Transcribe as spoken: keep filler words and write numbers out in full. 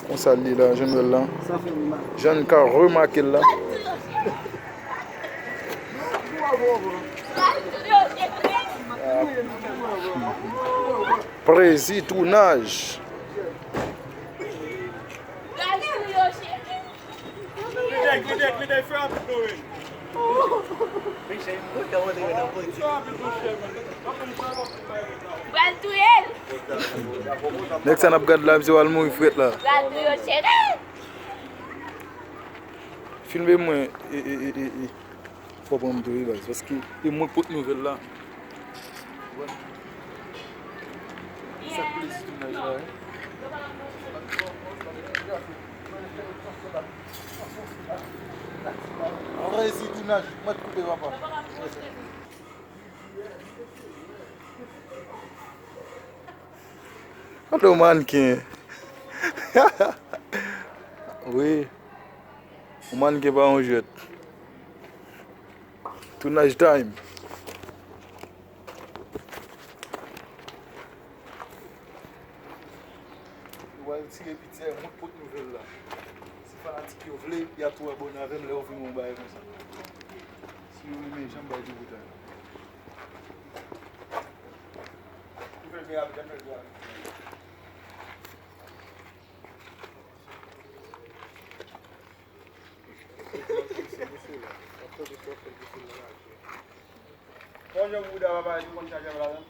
Konsa l ye la, jan nou wè l la. Jan n ka remake l la. Prezi tounaj. Pral touye l. Nèg sa n ap gad la, misye pral mouri frèt la. Pral touye l, cheri. Filme mwen, e, e, e, e, e. Fò pran m tou wi baz, paske e mwen k pot nouvèl la. Sa k plezi tounaj la, wi. Prezi tounaj, mwen t koupe papa. Gade yon mannken. Wi. Yon mannken pa yon jwèt. Tounaj time. Nou pral tire piti a, mwen k pot nouvèl la. Si fanatik yo vle, y a tou abòne avè m lè yo vin yon bagay konsa. Si yo renmen jan m bay ti bout la. Nou fè l byen rapid, ann fè l byen rapid. Bon, jan bouda papa, li konn chaje avè lajan.